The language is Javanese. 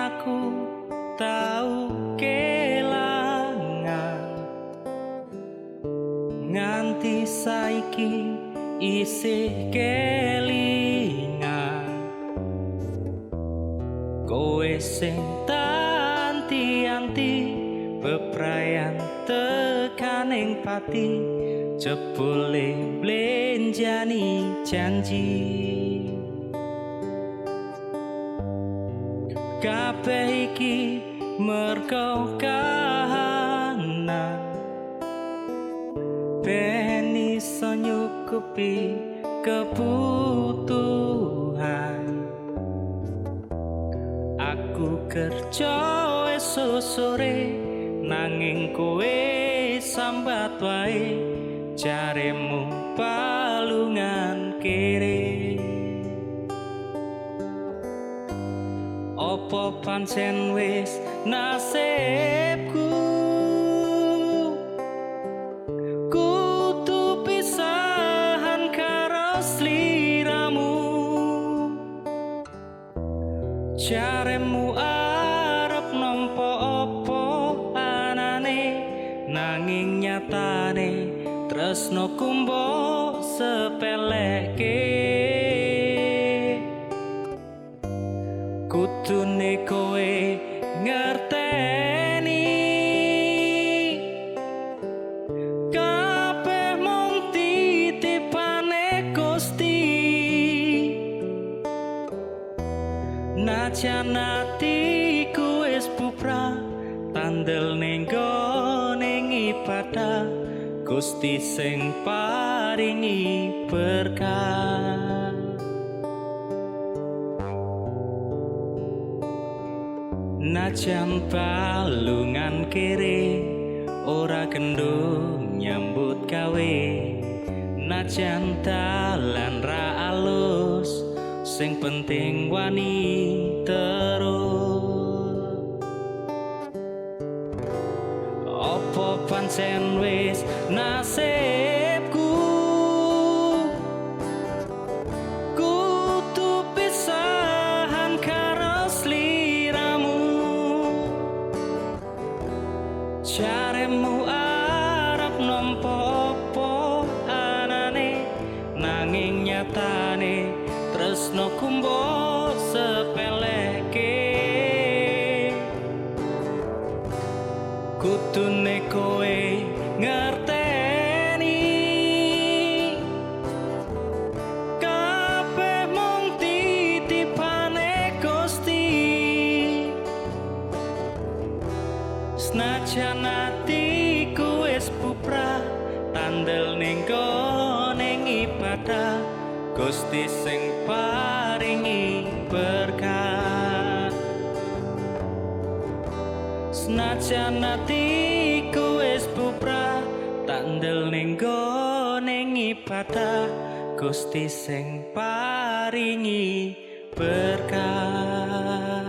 aku tau kelangan, nganti saiki isih kelingan. Kowe sing tanti-anti beprayan tekaning pati, jebule blenjani janji. Kabeh iki mergo kahanan, ben iso nyukupi kebutuhan. Aku kerja esuk sore, nanging kowe sambat wae, jaremu palungan kere. Opo pancen wis nasibku, kudu pisahan karo sliramu. Jaremu arep nampa apa anane, nanging nyatane tresnoku mbok sepeleke. Kudune kowe ngerteni, kabeh mung titipane Gusti. Najan atiku wis bubrah, tandel ning gone ngibadah, Gusti sing paringi berkah. Najan palungan kere, ora gendong nyambut gawe. Najan dalan ra alus, sing penting wani terus. Opo pancen wis nasibku, kudu pisahan karo sliramu. Jaremu arep nampa apa anane, nanging nyatane tresnoku mbok sepeleke. Kudune kowe ngerteni, kabeh mung titipane Gusti. Senajan atiku wis bubrah, tandel ning gone ngibadah, Gusti sing paringi berkah. Senajan atiku wis bubrah, tandel ning gone ngibadah, Gusti sing paringi berkah.